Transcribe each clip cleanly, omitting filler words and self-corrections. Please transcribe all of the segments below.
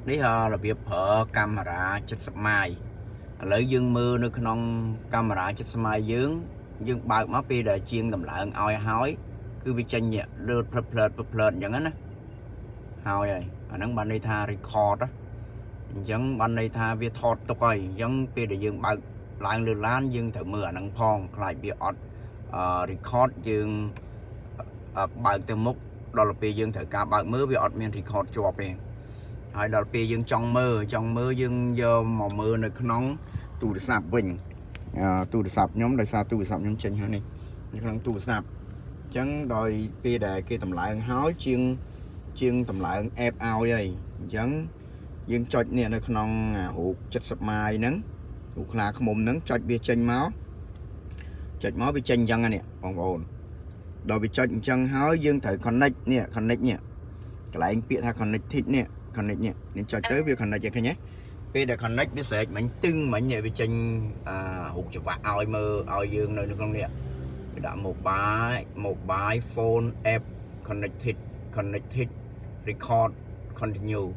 នេះរបៀបប្រើកាមេរ៉ា70ម៉ាយឥឡូវយើងមើលនៅក្នុងកាមេរ៉ា70ម៉ាយយើងយើងបើកមកពេលដែលជាងតម្លើងឲ្យហើយគឺវាចេញលើតភ្លឹតភ្លើតភ្លឹតអញ្ចឹងណាហើយហើយអាហ្នឹងបានន័យថា record ណាអញ្ចឹងបានន័យថាវាថតទុកហើយអញ្ចឹងពេលដែលយើងបើកឡើងលើឡានយើងត្រូវមើលអាហ្នឹងផងខ្លាចវាអត់អឺ record យើងបើកទៅមុខដល់ពេលយើងត្រូវការបើកមើលវាអត់មាន record ជាប់ទេហើយដល់ពេលយើងចង់មើលចង់មើលយើងយកមកមើលនៅក្នុងទូរស័ព្ទវិញអឺទូរស័ព្ទខ្ញុំដោយសារទូរស័ព្ទខ្ញុំចេញហើយនេះនៅក្នុងទូរស័ព្ទអញ្ចឹងដោយពេលដែលគេតម្លើងហើយជាងជាងតម្លើង app ឲ្យហើយអញ្ចឹងយើងចុចនេះនៅក្នុងរូប70ម៉ាយហ្នឹងរូបខ្លាឃ្មុំហ្នឹងចុចវាចេញមកចុចមកវាចេញអញ្ចឹងនេះបងប្អូនដល់វាចុចអញ្ចឹងហើយយើងត្រូវ connect នេះ connect នេះកន្លែងពាក្យថា connected នេះ connect នេះនេះចុចទៅវា connect ឃើញទេពេលដែល connect វាស្រែកមិញទឹងមិញវាចេញអារូបច្បាក់ឲ្យមើលឲ្យយើងនៅក្នុងនេះវាដាក់ mobile phone app connected connected record continue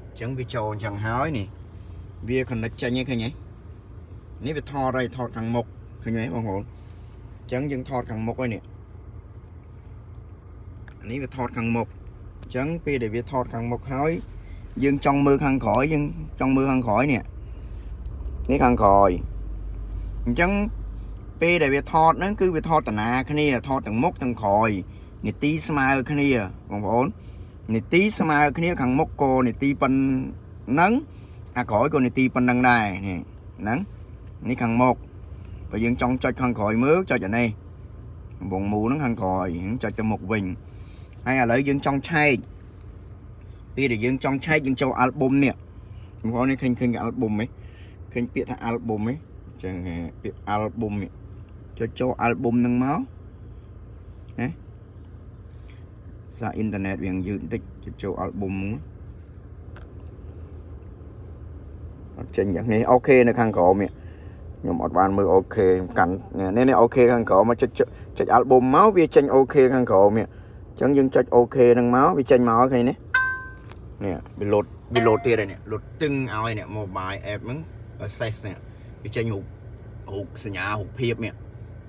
អញ្ចឹងវាចូលអញ្ចឹងហើយនេះវា connect ចេញហ្នឹងឃើញទេនេះវាថតហើយថតខាងមុខឃើញទេបងប្អូនអញ្ចឹងយើងថតខាងមុខហើយនេះអានេះវាថតខាងមុខអញ្ចឹងពេលដែលវាថតខាងមុខហើយយើងចង់មើលខាងក្រោយយើងចង់មើលខាងក្រោយនេះនេះខាងក្រោយអញ្ចឹងពេលដែលវាថតហ្នឹងគឺវាថតតាណាគ្នាថតទាំងមុខទាំងក្រោយនីតិស្មើគ្នាបងប្អូននីតិស្មើគ្នាខាងមុខក៏នីតិប៉ុណ្ណឹងអាក្រោយក៏នីតិប៉ុណ្ណឹងដែរនេះហ្នឹងនេះខាងមុខបើយើងចង់ចុចខាងក្រោយមើលចុចអានេះកំបងមូហ្នឹងខាងក្រោយចុចទៅមុខវិញហើយឥឡូវយើងចង់ឆែកពេលដែលយើងចង់ឆែកយើងចូល album នេះបងប្អូននេះឃើញឃើញ album ទេឃើញពាក្យថា album ទេអញ្ចឹងពាក្យ album នេះចុចចូល album ហ្នឹងមកណាសារអ៊ីនធឺណិតវាយឺតបន្តិចចុចចូល album ហ្នឹងអត់ចេញយ៉ាងនេះ OK នៅខាងក្រោមនេះខ្ញុំអត់បានមើល OK កាន់នេះនេះ OK ខាងក្រោមមកចុចចុច album មកវាចេញ OK ខាងក្រោមនេះអញ្ចឹងយើងចុច OK ហ្នឹងមកវាចេញមកឃើញនេះនេះវាលោតវាលោតទៀតហើយនេះលោតទឹងឲ្យនេះ mobile app ហ្នឹង access នេះវាចេញរូបរូបសញ្ញារូបភាពនេះ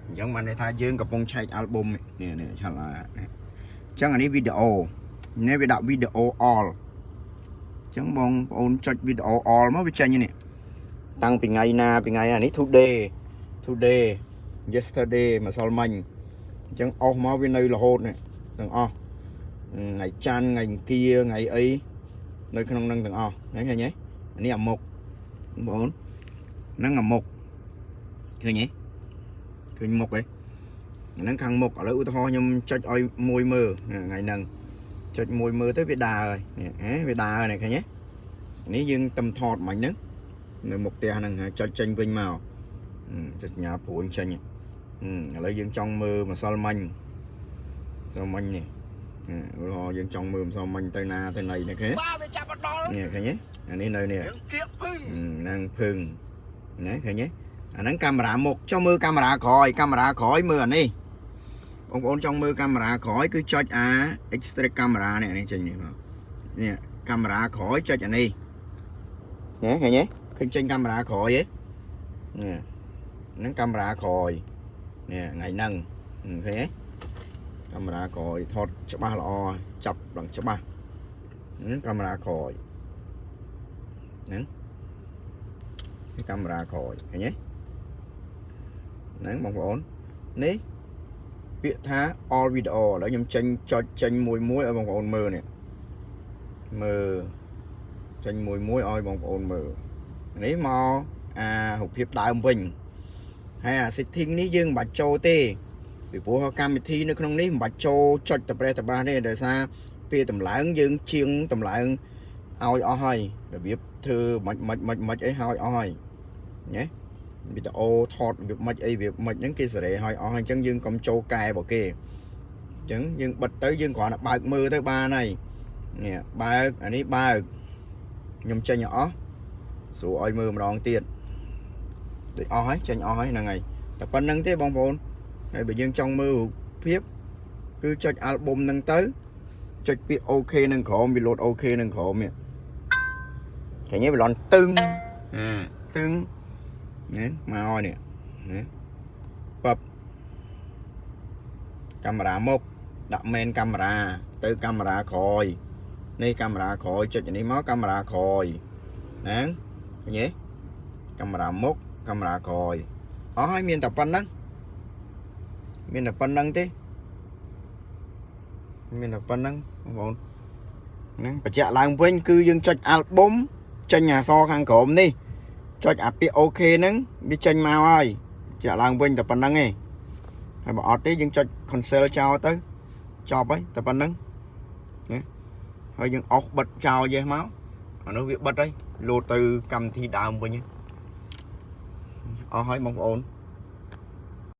អញ្ចឹងបានន័យថាយើងកំពុងឆែក album នេះនេះឆាល់នេះអញ្ចឹងអានេះវីដេអូនេះវាដាក់វីដេអូ all អញ្ចឹងបងប្អូនចុចវីដេអូ all មកវាចេញនេះតាំងពីថ្ងៃណាពីថ្ងៃណានេះ today today yesterday ម្សិលមិញអញ្ចឹងអស់មកវានៅរហូតនេះទាំងអស់ថ្ងៃច័ន្ទថ្ងៃអង្គារថ្ងៃអីនៅក្នុងនឹងទាំងអស់ហ្នឹងឃើញទេអានេះអាមុខបងប្អូនហ្នឹងអាមុខឃើញទេឃើញមុខទេហ្នឹងខាងមុខឥឡូវឧទាហរណ៍ខ្ញុំចុចឲ្យមួយមើលថ្ងៃហ្នឹងចុចមួយមើលទៅវាដើរហើយនេះហ៎វាដើរនេះឃើញទេនេះយើងតំថតមិញហ្នឹងនៅមុខផ្ទះហ្នឹងចុចចេញវិញមកចុចសញ្ញាព្រួយចេញឥឡូវយើងចង់មើលម្សិលមិញម្សិលមិញនេះឧទាហរណ៍យើងចង់មើលម្សិលមិញទៅណាទៅណីនេះឃើញ បាវាចាប់មកដល់ នេះឃើញទេអានេះនៅនេះ យើងគៀកភឹង ហ្នឹងភឹងណាឃើញទេអាហ្នឹងកាមេរ៉ាមុខចុះមើលកាមេរ៉ាក្រោយកាមេរ៉ាក្រោយមើលអានេះបងប្អូនចង់មើលកាមេរ៉ាក្រោយគឺចុចអា extract កាមេរ៉ានេះនេះចេញនេះមកនេះកាមេរ៉ាក្រោយចុចអានេះនេះឃើញទេឃើញចេញកាមេរ៉ាក្រោយទេនេះហ្នឹងកាមេរ៉ាក្រោយនេះថ្ងៃហ្នឹងឃើញទេកាមេរ៉ាក្រោយថតច្បាស់ល្អចាប់ឡើងច្បាស់ហ្នឹងកាមេរ៉ាក្រោយហ្នឹងនេះកាមេរ៉ាក្រោយឃើញទេហ្នឹងបងប្អូននេះពាក្យថា all video ឥឡូវខ្ញុំចេញចុចចេញមួយមួយឲ្យបងប្អូនមើលនេះមើលចេញមួយមួយឲ្យបងប្អូនមើលនេះមកអារូបភាពដើមវិញហើយអា setting នេះយើងមិនបាច់ចូលទេពីព្រោះកម្មវិធីនៅក្នុងនេះមិនបាច់ចូលចុចតប្រេះតបាសទេដោយសារពេលតម្លើងយើងជាងតម្លើងឲ្យអស់ហើយរបៀបធ្វើមិនមិនមិនមិនអីហើយអស់ហើយណាវីដេអូថតរបៀបមិនអីរបៀបមិនហ្នឹងគេសេរីឲ្យអស់ហើយអញ្ចឹងយើងកុំចូលកែរបស់គេអញ្ចឹងយើងបិទទៅយើងគ្រាន់តែបើកមើលទៅបានហើយនេះបើកអានេះបើកខ្ញុំចេញឲ្យអស់ស្រួលឲ្យមើលម្ដងទៀតដូចអស់ហើយចេញអស់ហើយហ្នឹងហើយតែប៉ុណ្្នឹងទេបងប្អូនហើយបើយើងចង់មើលរូបភាពគឺចុច album ហ្នឹងទៅចុចពាក្យ OK នឹងក្រោមវាលោត OK នឹងក្រោមនេះ ឃើញទេវាលន់ទឹងអាទឹងនេះមកនេះណាពឹបកាមេរ៉ាមុខដាក់ main កាមេរ៉ាទៅកាមេរ៉ាក្រោយនេះកាមេរ៉ាក្រោយចុចនេះមកកាមេរ៉ាក្រោយណាឃើញទេកាមេរ៉ាមុខកាមេរ៉ាក្រោយអស់ហើយមានតែប៉ុណ្្នឹងមានតែប៉ុណ្្នឹងទេមានតែប៉ុណ្្នឹងបងប្អូនហ្នឹងបញ្ជាក់ឡើងវិញគឺយើងចុច album ចេញអក្សរខាងក្រោមនេះចុចអាពាក្យ OK ហ្នឹងវាចេញមកហើយបញ្ជាក់ឡើងវិញតែប៉ុណ្្នឹងឯងហើយបើអត់ទេយើងចុច cancel ចោលទៅចប់ហើយតែប៉ុណ្្នឹងណាហើយយើងអស់បិទចោលយេះមកអានោះវាបិទហើយលោតទៅកម្មវិធីដើមវិញអស់ហើយបងប្អូន។